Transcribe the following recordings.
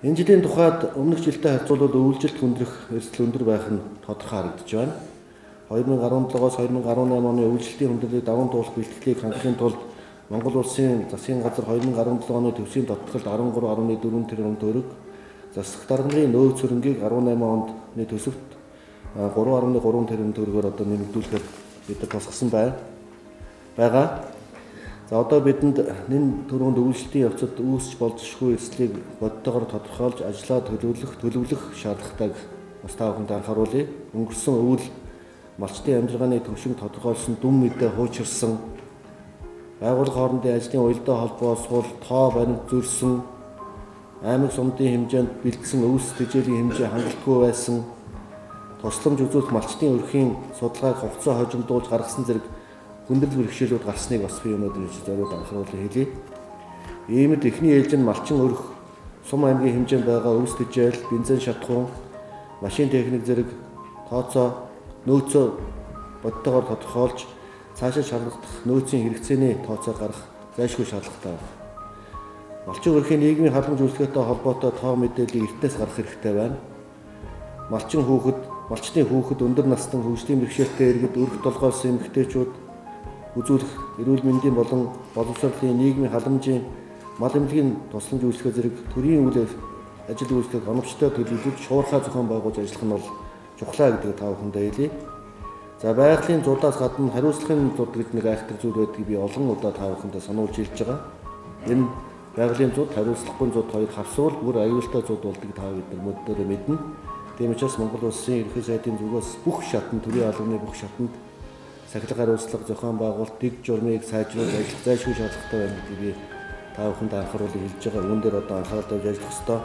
Энэ жилийн тухайд өмнөх жилтэй харьцуулбал өвөлжилт хүндрэх эрсдэл өндөр байх нь тодорхой харагдаж байна. 2017-оос 2018 оны өвөлжилтийн хүндрэлийг даван туулах бэлтгэлийг хангахын тулд Монгол Улсын засгийн газар 2017 оны төвсгийн тодтолд 13.4 тэрбум төгрөг, засаг дарганы нөөц хөрөнгийг 18 онд төсөвт 3.3 тэрбум төгрөгөөр одоо нэмэгдүүлэхээр бид нар тусгасан байгаа. За одоо бидэнд нэн түрүүнд өвөлжилтийн явцад үүсч болзошгүй эрсдлийг бодтойгоор тодорхойлж ажлаа төлөвлөх шаардлагатайг бас та бүхэнд анхааруулъя. Өнгөрсөн өвөл малчдын амжиргааны төвшинг тодорхойлсон дүн мэдээ хуучирсан, байгууллага хоорондын ажлын уялдаа холбоо сул тоо баримт зөрсөн, аймаг сумдын хэмжээнд бэлдсэн өвс тэжээлийн хэмжээ хангалтгүй байсан, тусламж үзүүлэх малчдын өрхийн судалгааг хугацаа хожимдуулж гаргасан зэрэг хүндрэл бэрхшээлүүд гарсныг бас би өнөөдөр зориуд анхааруулан хэлье. Иймд эхний ээлж нь малчин өрх, сум аймгийн хэмжээнд байгаа өвс тэжээл, бензин шатхуун, машин техник зэрэг тооцоо, нөөцөө бодтойгоор тодорхойлж цаашаа шаардлагадах нөөцийн хэрэгцээний тооцоо гаргах зайлшгүй шаардлагатай байна. Малчин өрхийн нийгмийн халамж үйлчлэгээтэй холбоотой тоо мэдээллийг эртнээс гаргах хэрэгтэй байна. Малчин хүүхэд, малчдын хүүхэд өндөр настан хөгжлийн бэрхшээлтэй иргэд, өрх толгойлсон эмэгтэйчүүд үзүүлэх эрүүл мэндийн болон боловсролын нийгмийн халамжийн мал эмнэлгийн тусламж үйлчлэгээ зэрэг төрийн үйл ажил үйлчлэгийг оновчтой төлөвлөж шуурхай зохион байгуулж ажиллах нь бол чухлаа гэдгийг та бүхэндээ хэлье. За байгалийн зудаас гадна хариуцлагын зуд гэж нэг айхтар зүйл байдгийг би олон удаа та бүхэндээ сануулж хэлж байгаа. Энэ байгалийн зуд, хариуцлагагүй зуд хоёр хавсвал бүр аюултай зуд болдог та бид нар мөддөрөө мэднэ. Тийм учраас Монгол Улсын Ерөнхий сайдын зүгээс бүх шатанд, төрийн албаны бүх шатанд сахилга хариуцлага зохион байгуулалт, дэг журмыг сайжруулж ажиллах зайлшгүй шаардлагатай байна гэдгийг би та бүхэнд анхааруулан хэлж байгаа. Үүн дээр одоо анхаарал тавьж ажиллах ёстой.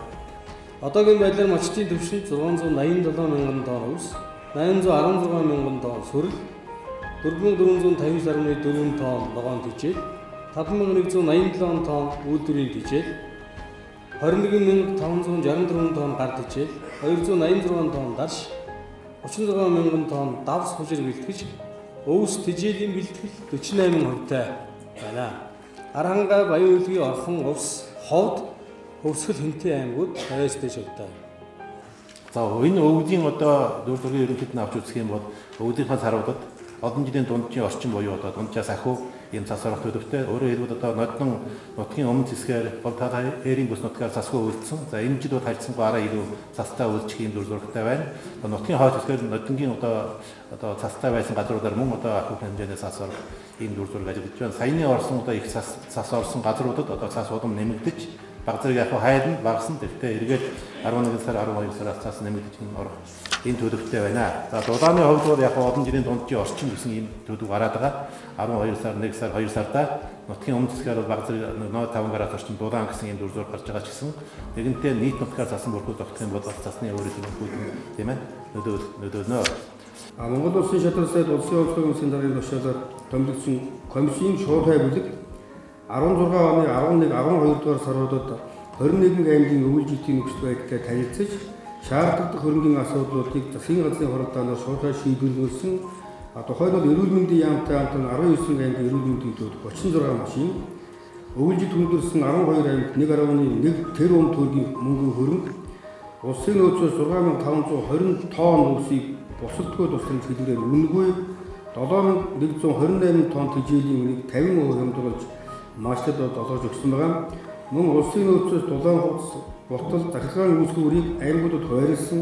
Одоогийн байдлаар малчдын төвшөнд 687 мянган тонн өвс, 816 мянган тонн сүрэл, 4459.4 тонн ногоон тэжээл, 5187 тонн үйлдвэрийн тэжээл, 21564 тонн гар тэжээл, 286 тонн дарш, 36 мянган тонн давс хужир бэлтгэж өвс тэжээлийн бэлтгэл 48% байна. Архангай, Баян-Үлгийн, Орхон, Увс, Ховд, Хөвсгөл, Хэнтэй аймагуд 50-аас дээш хувьтай. За энэ өвлийн одоо дүр зургийг ерөнхийд нь авч үзэх юм бол өвлийнхаа саруудад олон жилийн дунджийн орчин буюу одоо дунджаас ахиу ийм цас орох төлөвтэй. Өөрөөр хэлбэл одоо ноднон нутгийн өмнө зэсгээр бол та ээрийн бүс нутгаар цасгүй өлдсөн. За энэ жил бол харьцангуй арай илүү цастай өлчих ийм дүр зурагтай байна. Нутгийн хойд хэсгээр нодонгийн одоо цастай байсан газруудаар мөн одоо ахиу хэмжээний цас орох ийм дүр зураг ажиглаж байна. Саяны орсон одоо их цас орсон газруудад одоо цас удам нэмэгдэж баг зэрэг яг хайлна багасна. Тэгтээ эргээд 11 сар 12 сараас цас нэмэгдэж орох энэ төлөвтэй байна. За дулааны хувьд бол яг олон жилийн дунджийн орчин гэсэн ийм төлөв гараад байгаа. 12 сар, 1 сар, 2 сарда нутгийн өмнө хэсгээр бол баг зэрэг 0.5 градус орчим дулаан гэсэн ийм дүр зураг гарч байгаа ч гэсэн нэгэнтээ нийт нутгаар цасан бүрхүү тогтох юм бол цасны өөрийн хөлбөмбөг тийм нөлөөлнө. Монгол Улсын шатрал сайд улсын онцгой комиссийн даргын тушаалаар томилогдсон комиссийн шуурхай бүлэг 16 оны 11, 12 дугаар саруудад 21 аймгийн өвөлжитийн нөхцөл байдалтай танилцаж шаардлагатай хөрөнгийн асуудлуудыг засгийн газрын хуралдаанаар шуурхай шийдвэрлүүлсэн. Тухайн бол эрүүл мэндийн яамтай хамт 19 аймгийн эрүүл мэндийн төвд 36 машин, өвөлжит хүндэрсэн 12 аймагт 1.1 тэрбум төгрөгийн мөнгөн хөрөнгө, улсын нөөцөөс 6520 тонн өвсийг бусадгүй тусламж хэлбэрээр үнэгүй 7128 тонн тэжээлийн үнийг 50% хямдруулж маштад олгож өгсөн байгаа. Мөн улсын нөөцөөс дулаан хувцас, бутал, захиргааны үүсгүүрийг аймагуудад хуваарлсан.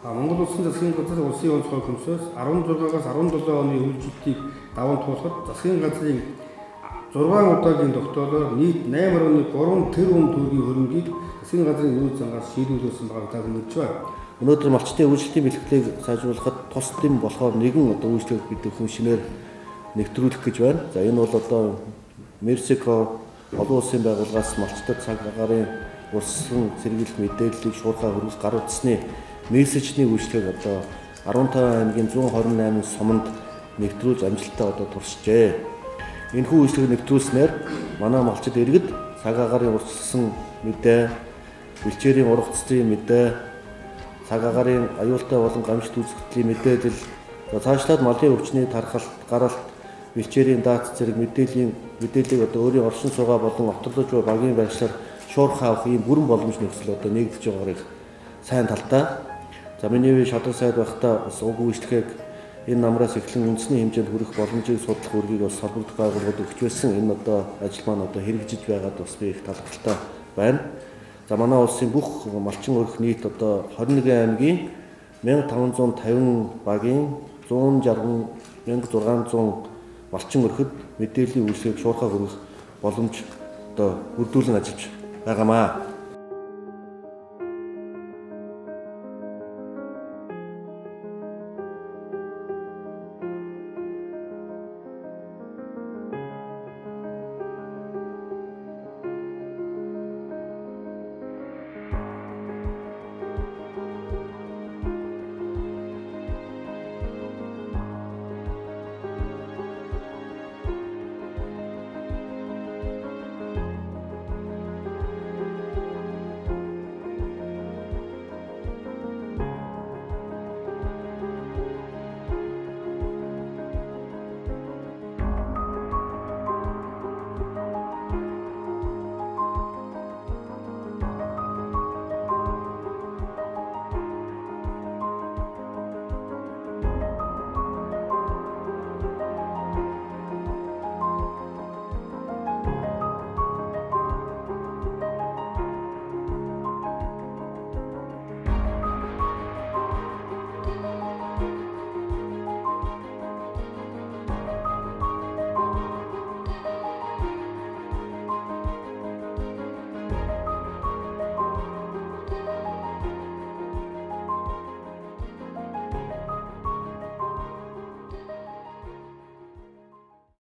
Монгол Улсын засгийн газар улсын онцгой комиссоос 16-аас 17 оны өвөлжилтийг даван туулахад засгийн газрын 6 удаагийн тогтоолоор нийт 8.3 тэрбум төгрөгийн хөрөнгийг засгийн газрын нөөц зангаас шийдвэрлүүлсэн байгааг та мэдж байна. Өнөөдөр малчдын өвөлжилтийн бэлтгэлийг сайжруулахад тус дэм болохоор нэгэн одоо үйлчлэг гэдэг хүн шинээр нэвтрүүлэх гэж байна. За энэ бол одоо Мерсико олон улсын байгууллагаас малчдад цаг агаарын урссан сэргийлэх мэдээллийг шуурхай хөргөх гар утасны мессежний үйлчлэгийг одоо 15 аймгийн 128 суманд нэвтрүүлж амжилттай одоо туршжээ. Энэхүү үйлчлэгийг нэвтрүүлснээр манай малчид иргэд цаг агаарын урссан мэдээ, бэлчээрийн ургацын мэдээ, цаг агаарын аюултай болон гамшигт үзэгдлийн мэдээлэл, цаашлаад малын өвчний тархалт, гаралт, бэлчээрийн дац зэрэг мэдээллийг одоо өөрийн оршин суугаа болон оторлож буй багийн байршлаар шуурхай авах ийм бүрэн боломж нөхцөл одоо нээгдэж байгаагаар их сайн талтай. За миний үе шадраг сайд байхдаа бас уг үйлчлэгийг энэ намраас эхлэн үндэсний хэмжээнд хүрэх боломжийг судлах үүргийг бас холбогдох байгууллагууд өгч байсан. Энэ одоо ажил маань одоо хэрэгжиж байгаад бас би их талархалтай байна. За манай улсын бүх малчин өрх нийт одоо 21 аймгийн 1550 багийн 160 1600 малчин өрхөд мэдээллийн үйлчлэгийг шуурхай хүргэх боломж одоо бүрдүүлэн ажиллаж байгаамаа.